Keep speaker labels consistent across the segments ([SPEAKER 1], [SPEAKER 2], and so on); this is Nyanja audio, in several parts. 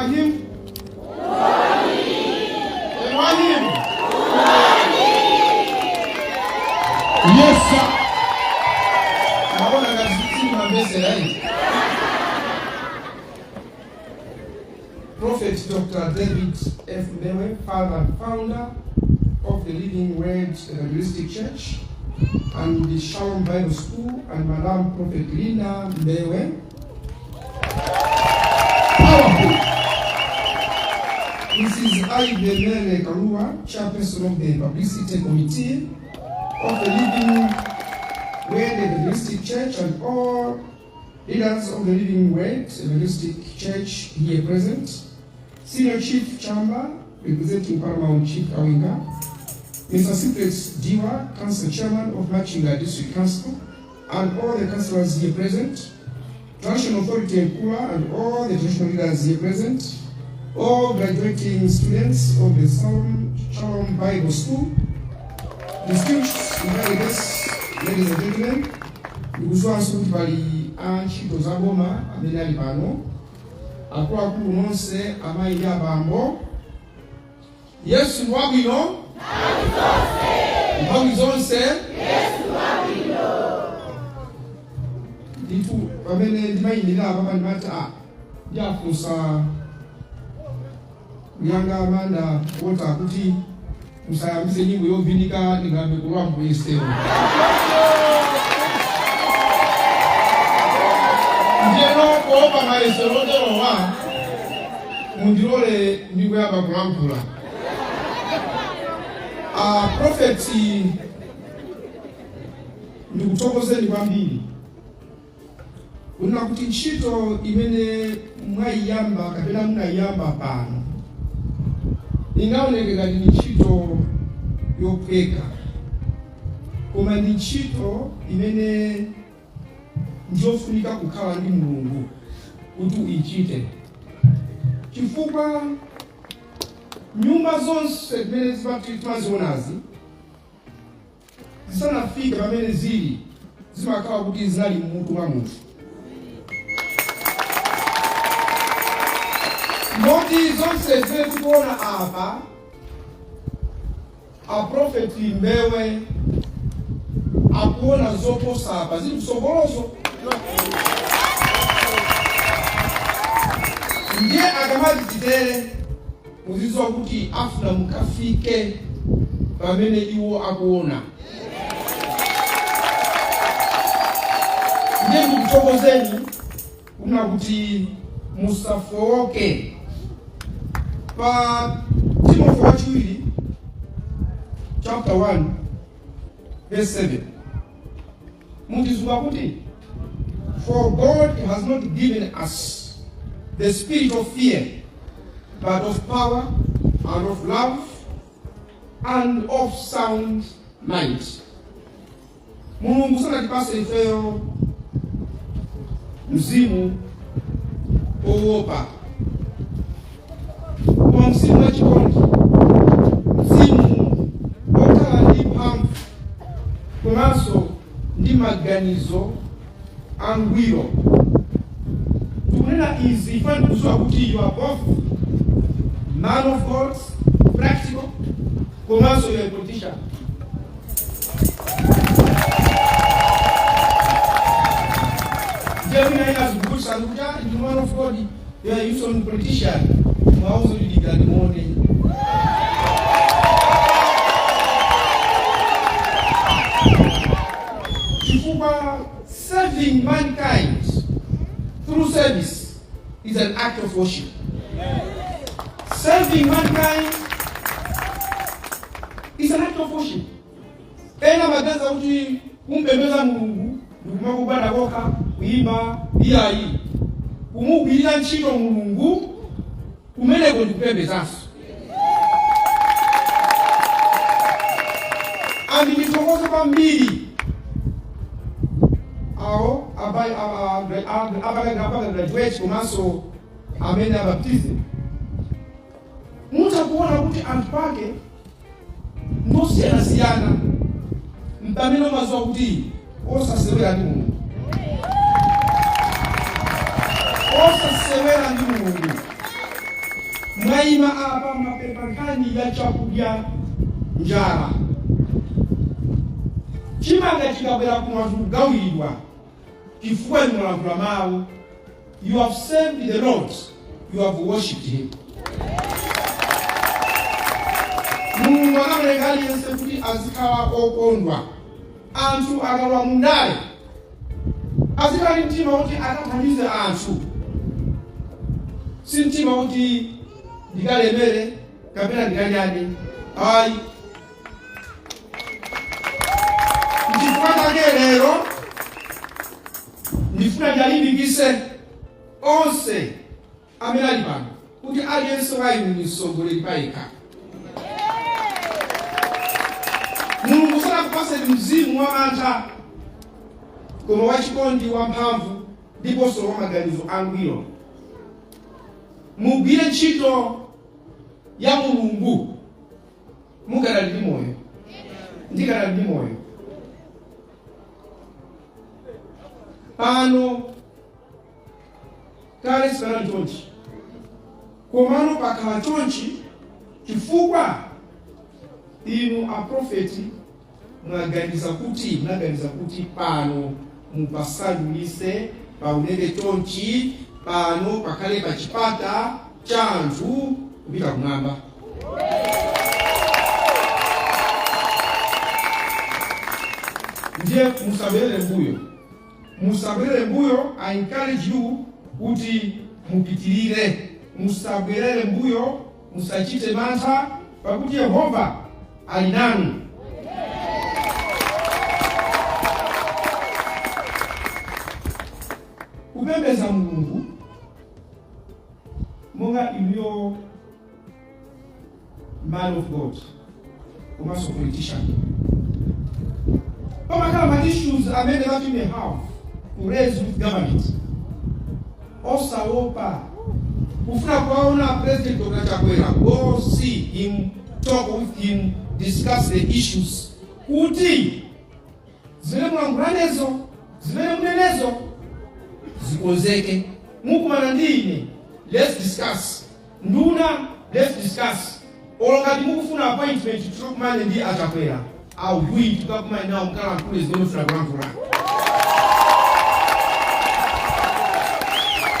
[SPEAKER 1] Elohim. Elohim.
[SPEAKER 2] Yes, sir.
[SPEAKER 1] Maona ngati simamvesera iti. Prophet Dr. David F. Mbewe, father and founder of the Living Word Evangelistic Church and the Shalom Bible School, and Madam Prophet Lina Mbewe.
[SPEAKER 2] Powerful.
[SPEAKER 1] Mrs. Ivy Mele Kalua, chairperson of the Publicity Committee of the Living Word Evangelistic Church, and all leaders of the Living Word Evangelistic Church here present, Senior Chief Chamba, representing Paramount Chief Kawinga, Mr. Secret Diwa, Council Chairman of Machinga District Council, and all the councillors here present, Traditional Authority Nkula, and all the traditional leaders here present, all graduating students of the Shalom Bible School, distinguished invited guests, ladies and gentlemen, ndikudziwanso kuti pali antchito za boma amene ali pano, akuluakulu nonse, amayi ndi abambo, Yesu ndi wabwino nthawi zonse. Ndithu pamene ndimayimirira apa ndimati a ndiafunsa kuyanga Amanda wota kuti musayambise nyimbo yovinika ndingambe kulowa mkuyesero. Ndiyeno kuopa mayesero oterowa, mundilole ndikuyamba kulankhula. A Prophet, ndikuthokozeni kwambiri kunena kuti ntchito imene mwayiyamba kapena munayiyamba pano ingaoneke ngati ndi ntchito yophweka, koma ndi ntchito imene ndiyofunika kukhala ndi Mulungu kuti uyichite, chifukwa nyumba zonse zimene timazionazi zisanafike pamene zili, zimakhala kuti zinali mmutu mwa munthu. Moti zonse zimene tikuona apa, a Prophet Mbewe akuona zoposa apa zili msogolozo. Ndiye akamati titere, muzidziwa kuti afuna mukafike pamene iwo akuona. Ndiye ndikuthokozeni kuna kuti musafowoke. Pa Timothy wachiwiri chapter 1 verse 7 mutizunga kuti, "For God has not given us the spirit of fear, but of power and of love and of sound mind." Mulungu sanatipase ifeyo mzimu owopa, koma mzimu wachikondi, mzimu wokhala ndi mphamvu komanso ndi maganizo angwiro. Tikunena izi ife ndikudziwa kuti you are both man of God, practical, komanso you are a politician. Ndiye mwina ina zikukusa kuti, "Ah, ndi man of God, you are also a politician." Mwauze kuti dikirani muone. Chifukwa serving mankind through service is an act of worship. Serving mankind is an act of worship. Ena maganiza kuti kumpembedza Mulungu ndikumakubada kokha, kuyimba. Iyayi, kumugwirira ntchito Mulungu kumeneko ndikupembedzanso. And ndithokoze kwambiri awo apaka graduate komanso amene abaptize. Mutha kuona kuti anthu ake ndosiyanasiyana, mpamene umadziwa kuti osasewera ndi Mulungu, osasewera ndi Mulungu. Mwayima apa mwapepa nkhani ya chakudya, njala. Chimanga chikabwera kuno, anthu kugawiridwa chifukwa inu mwalankhula mawu. You have served the Lord, you have worshipped him. Mulungu anamulenga aliyense kuti azikhala okondwa. Anthu akalowa mundale azikhala ndi mtima kuti akathandize anthu, si mtima kuti ndikalemere kapena ndikanyade, ayi. Nchifukwa chake lero ndifuna ndalimbikise onse amene ali pano kuti aliyense wa inu ni mtsogoleri payekha. Mulungu sanakupaseni mzimu wa mantha, koma wachikondi, wamphamvu ndiponso wa maganizo angwiro. Mugwire ntchito ya Mulungu mukadali ndi moyo, ndikadali ndi moyo pano. Kale sipanali chonchi, komano pakhala chonchi chifukwa inu aprofeti mwaganiza kuti pano mupasandulise paoneke chonchi, pano pakhale pa chipata cha anthu kupita kumwamba. Ndiye musabwerere mbuyo, musabwerere mbuyo. I encourage you kuti mupitirire, musabwerere mbuyo, musachite mantha, pakuti Yehova ali nanu. Kupembedza Mulungu monga inuyo man of God komanso politician, pamakhala ma issues amene that you may have to raise with government. Osaopa kufuna kuwaona President Dr. Chakwera. Go see him, talk with him, discuss the issues kuti zimene mulankhulanezo, zimene munenezo zikonzeke. Mukumana ndi ine, let's discuss. Nduna, let's discuss. Olo ngati mukufuna appointment tikakumane ndi aChakwera, I'll do it. Tikakumane nawo, mukalankhule zimene mufuna kulankhula.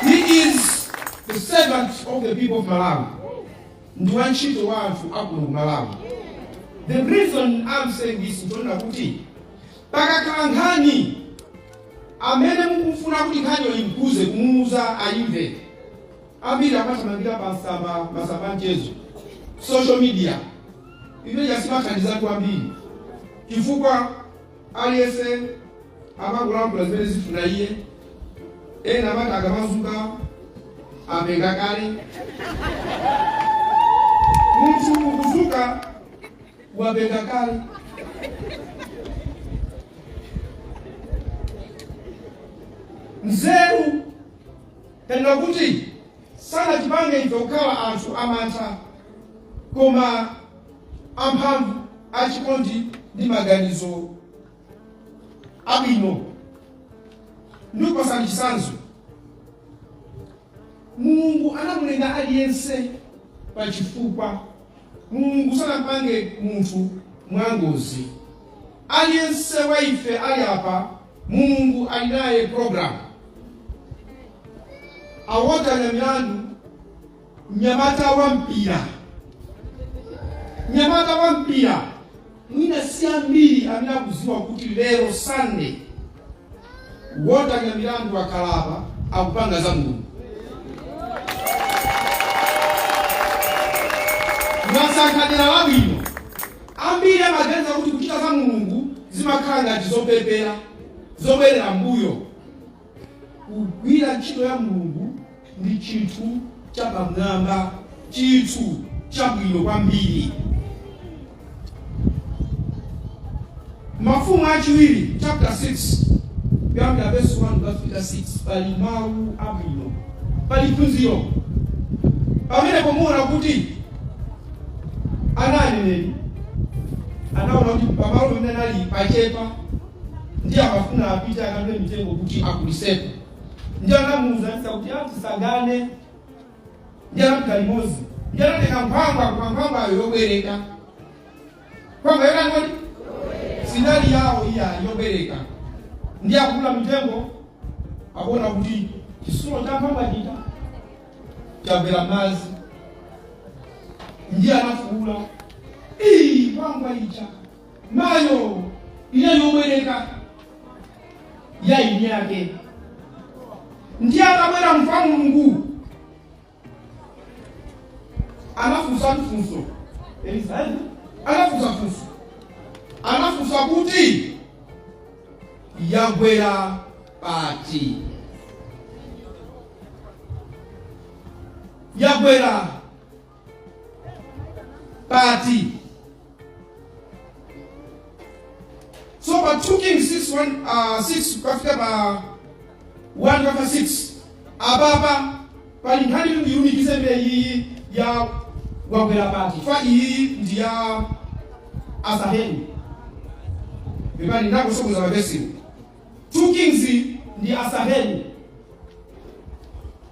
[SPEAKER 1] He is the servant of the people of Malawi, ndi wantchito wa anthu akuno ku Malawi. The reason I'm saying this, nchonena kuti pakakhala nkhani amene mukufuna kuti nkhaniyo imkuze, kumuuza ayimve, ambiri amathamangira pa nsamba, masamba mchezo, social media. Imene yasimathandiza kwambiri chifukwa aliyense amakulankhula zimene zifuna iye. Ena amati akamazuka apenga kale. Munthu ukuzuka wapenga kale. Nzeru tanena kuti sanatipange ife kukhala anthu amantha, koma amphamvu, achikondi ndi maganizo abwino. Ndikupasani chitsanzo. Mulungu anamulenga aliyense pachifukwa. Mulungu sanapange munthu mwangozi. Aliyense wa ife ali apa, Mulungu ali naye program. Awotanya milandu, mnyamata wa mpira, mnyamata wa mpira, mwina si ambiri amene akudziwa kuti lero Sunday wotanya milandu akhalapa akupanga za Mulungu. Mwasankha dera labwino. Ambiri amaganiza kuti kuchita za Mulungu zimakhala ngati zopepera, zobwerera mbuyo. Kugwira ntchito ya Mulungu ndi chinthu chapamwamba, chinthu chabwino kwambiri. Mafumu Achiwiri chapter 6 kuyambira verse 1 kukafika 6, pali mawu abwino, pali phunziro pamenepo. Muona kuti ana aneneri anaona kuti pamalo pamene anali pachepa, ndi amafuna apite akadule mitengo kuti akulisepo. Ndi anamuwuza Elisa kuti atisagane, ndi anapita limodzi. Ndiye anatenga nkhwangwa, koma nkhwangwayo yobwereka. Nkhwangwa yotani kodi? Sinali yawo iya, yobwereka. Ndiye akudula mitengo, akuona kuti chisulo cha nkhwangwa chita chagwera madzi. Ndiye anafuula, "Ii, nkhwangwa ija mayo ine yobwereka ya ine yake." Ndiye atabwera munthu wa Mulungu, anafunsa funso. Elisa anafunsa funso, anafunsa kuti, "Yagwera pati? Yagwera pati?" So pa 2 Kings 6 1, 6 kukafika pa 1 kukafika 6 apapa pali nkhani kuti ndilumikize imene iyi ya wagwera pati fa iyi ndi ya Asaheli. Pepani, ndakusokoneza mavesiwo. 2 Kings ndi Asaheli.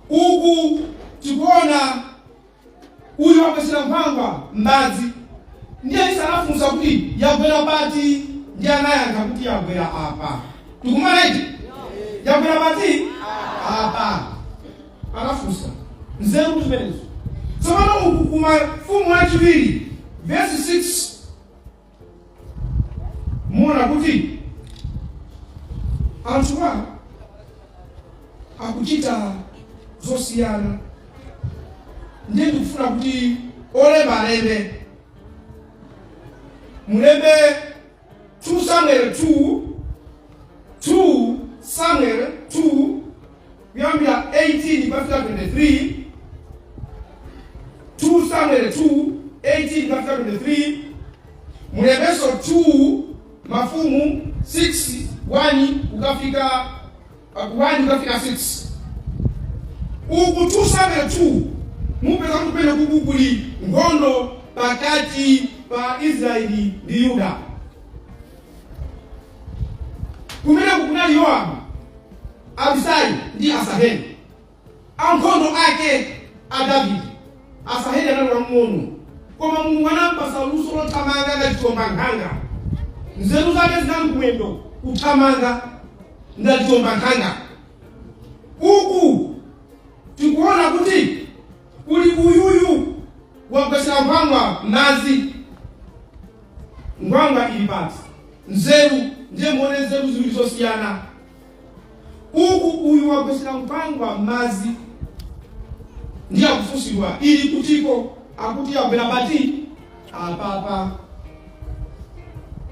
[SPEAKER 1] Uku tikuona uyu wagwetsera nkhwangwa m'madzi. Ndiye Elisa anafunsa kuti, "Yagwera pati?" Ndiye anayankha kuti, "Yagwera apa." Tikumana iti? Yagwera pati? Apa. Anafunsa. Nzeru zimenezo. Tsopano uku kuma Mfumu Wachiwiri verse 6 muona kuti anthuwa akuchita zosiyana. Ndiye ndikufuna kuti olemba alembe, mulembe 2 Samuel 2, 2 Samuel 2 kuyambira 18 kukafika 23, 2 Samuel 2 18 kukafika 23. Mulembenso 2 Mafumu 6 1 kukafika 1 kukafika 6. Uku 2 Samuel 2 mupeza kuti kumene kuku kuli nkhondo pakati pa Israeli ndi Yuda. Kumeneku kunali Yowabu, Abisai ndi Asaheli, ankhondo ake a Davide. Asaheli anali wamng'ono, koma Mulungu anampasa luso lothamanga ngati chiwombankhanga. Nzeru zake zinali kumwendo, kuthamanga ngati chiwombankhanga. Uku tikuona kuti kuli uyuyu wagwetsera nkhwangwa m'madzi. Nkhwangwa ili pati? Nzeru. Ndiye muone nzeru ziwiri zosiyana. Uku uyu wagwetsera nkhwangwa m'madzi, ndiye akufunsidwa ili kutiko, akuti yagwera pati? Apapa.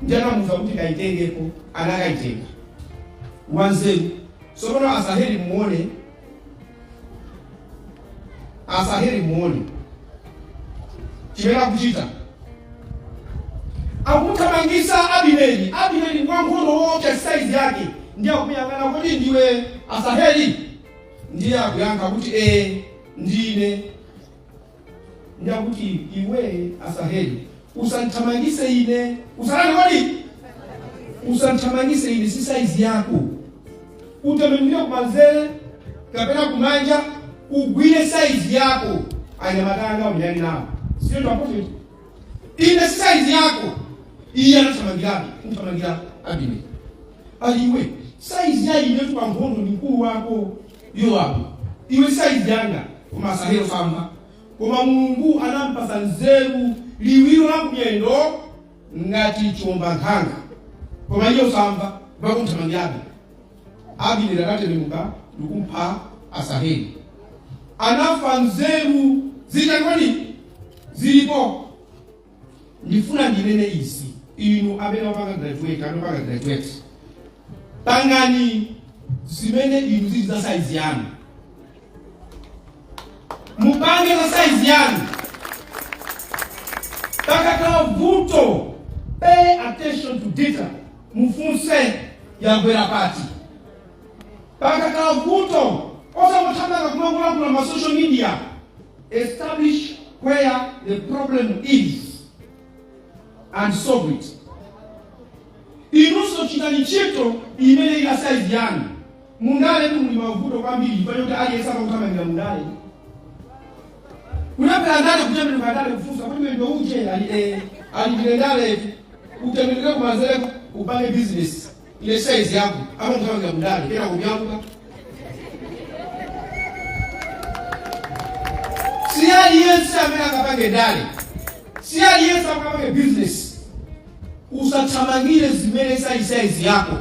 [SPEAKER 1] Ndiye anamuuza kuti kaitengeko, anakaitenga. Wanzeru. Tsopano Asaheli muone, Asaheli muone chimene akuchita. Akumuthamangisa Abineri. Abineri ndi wankhondo woopsa, saizi yake. Ndiye akumuyang'ana, "Kodi ndiwe Asaheli?" Ndiye akuyankha kuti, "Ee, ndine." Ndiye akuti, "Iwe Asaheli, usandithamangise ine." Usanani kodi? "Usandithamangise ine, si saizi yako. Utembenukire kumanzere kapena kumanja, ugwire saizi yako." Anyamata anga umenyane nawo, siyo ndapofeti. Ine si saizi yako. Iye anathamangirabe, kumthamangira Abineri. "Ali iwe, saizi ya ine pa nkhondo ndi mkulu wako Yowabu. Iwe saizi yanga." Koma Asaheli samva. Koma Mulungu anampasa nzeru, liwiro la kumyendo ngati chiwombankhanga, koma iye usamva, pakumthamangirabe. Abineri anatembenuka ndikumpha Asaheli, anafa nzeru zichakoni zilipo. Ndifuna ndinene izi: inu amene wapanga graduate, amene wapanga graduate, pangani zimene inu zili za saizi yanu. Mupange za saizi yanu. Pakakhala vuto, pay attention to detail, mufunse yagwera pati. Pakakhala vuto, osangothamanga kumangolankhula ma social media. Establish where the problem is and solve it. Inunso chitani ntchito imene ili saizi yanu. Mundale muli mavuto kwambiri, chifukwa choti aliyense amakuthamangira mundale. Kunapera ndale kutembenuka ndale kufunsa kuti mwendo uje ali ali ndile ndale utembenuke kumanzere upange business ile size yako ama mtanga ndale kera kunyamuka. Si aliyense amene akapange ndale, si aliyense akapange business. Usathamangire zimene size size yako,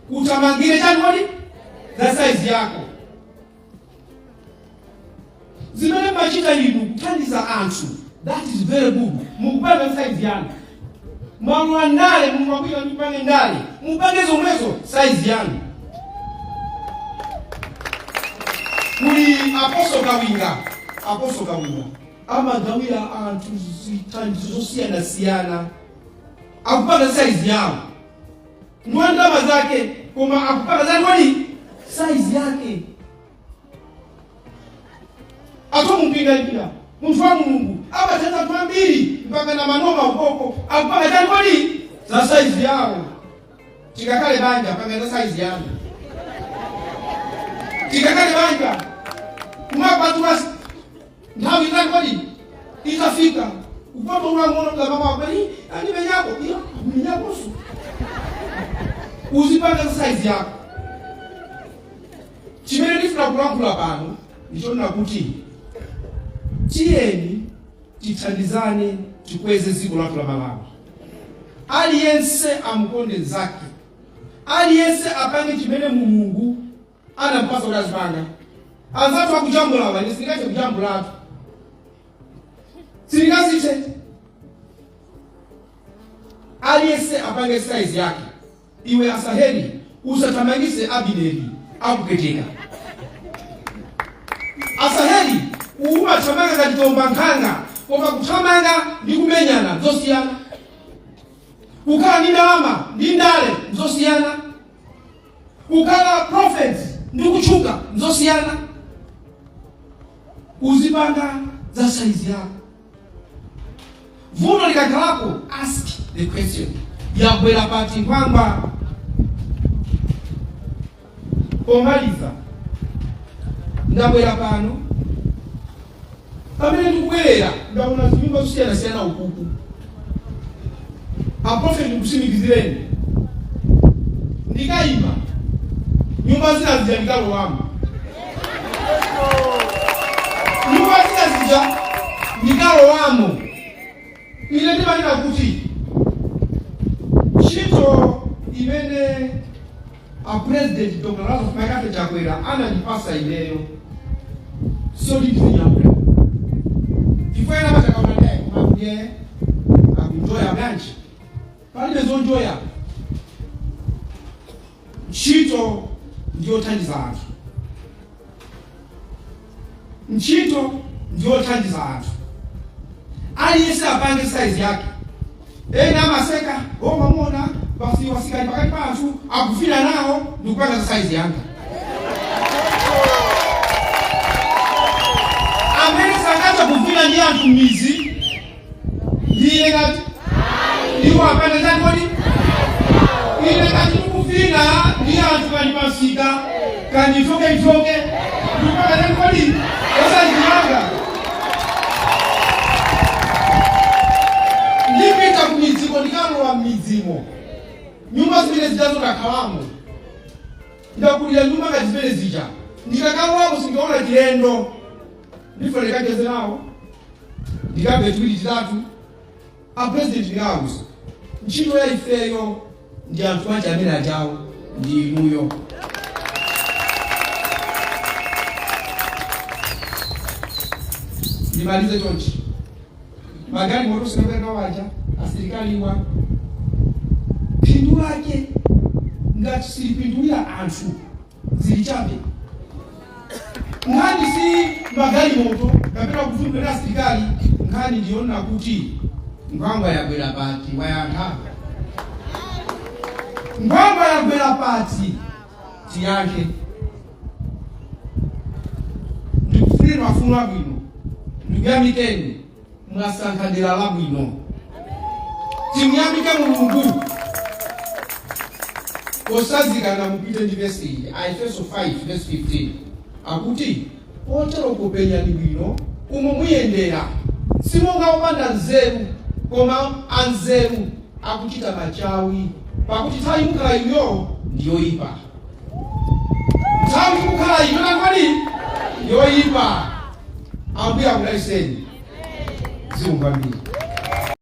[SPEAKER 1] uthamangire chani kodi za size yako. Zimene machita inu kuthandiza anthu, that is very good, mukupanga size yanu. Mwalowa ndale, mumabwira mupange ndale, mupange zomwezo size yanu. Kuli Apostle Kawinga. Apostle Kawinga amagawira anthu zithandizo zosiyanasiyana, akupanga size yawo mwa ndalama zake, koma akupanga zani size yake. Atomumpinganjira munthu wa Mulungu amathandiza anthu ambiri mpaka na manoma ukoko, akupanga chani kodi za size yawo. Tikakhale banja, panga za size yanu. Tikakhale banja kumakwatula nthawi itani kodi itafika ukwamba ulang'ono mzamama kweli andimenyako iya amenyakoso. Uzipanga za size yako. Chimene ndifuna kulankhula pano ndichonena kuti tiyeni tithandizane, tikweze dziko lathu la Malawi. Aliyense amukonde nzake, aliyense apange chimene Mulungu anampasa kuti azipanga. Anzathu akujambulawa, ine sindingathe kujambulatu, sindingazithe. Aliyense apange size yake. Iwe Asaheli, usathamangise Abineri, akupweteka. Asaheli, umathamanga ngati chiombankhanga, koma kuthamanga ndi kumenyana zosiyana. Kukhala ndi ndalama ndi ndale zosiyana. Kukhala prophet ndi kutchuka zosiyana. Uzipanga za size yako. Vuto likakhalapo, ask the question, yagwera pati nkhwangwa? Pomaliza, ndabwera pano, pamene ndikubwerera ndaona zinyumba zosiyanasiyana ukuku. Aprofeti, ndikusimikizireni, ndikayima nyumba zina zija ndikalowamo, nyumba zina zija ndikalowamo. Ine ndimanena kuti ntchito imene a President Dr Lazarus McCarthy Chakwera anandipasa ineyo siyoti ndizinyamula chifukwa ena amachakaona ndiye akunjoya bwanji. Palibe zonjoya, ntchito ndiyothandiza anthu, ntchito ndiyothandiza anthu. Aliyense apange size yake. Ena amaseka omamona basi wasikali pakati pa anthu akufira nawo, ndikupanga za size yanga. Amene sangathe kuvina ndi anthu m'mizi ndiye ngati iwo apange chani kodi? Ine ngati ndikuvina ndi anthu kani pasika kani itoke itoke, ndikupanga chani kodi za size yanga. Ndipita kumidziko, ndikalowa m'midzimo, nyumba zimene zijazo ndakhalamo, ndakulira nyumba ngati zimene zija. Ndikakalowamo sindiona chilendo, ndifuna ndikacheze nawo, ndikabe tiwiri titatu. A President ndikawuza ntchito ya ifeyo ndi anthu aja amene ajawo ndi inuyo. Ndimalize chonchi, magalimoto sinakwera waja asilikaliwa, phindu lake ngati silipindulira anthu zili chabe. Nkhani si magalimoto kapena kuvumbira asilikali, nkhani ndiyonena kuti nkhwangwa yagwera pati? Wayankha, nkhwangwa yagwera pati? Tiyankhe. Ndikufunira mafuno abwino, ndikuyamikeni, mwasankha dera labwino. Timuyamike Mulungu. Posazikana mupite ndi vesi iyi, Aefeso 5 verse 15, akuti potero kupenyani bwino. Umo muyendera simonga opanda nzeru, koma anzeru, akuchita machawi, pakuti nthawi mukhala inuyo ndiyoyipa. Nthawi mukhala ino nakwani yoyipa. Ambuye akudalitseni. Zikomo kwambiri.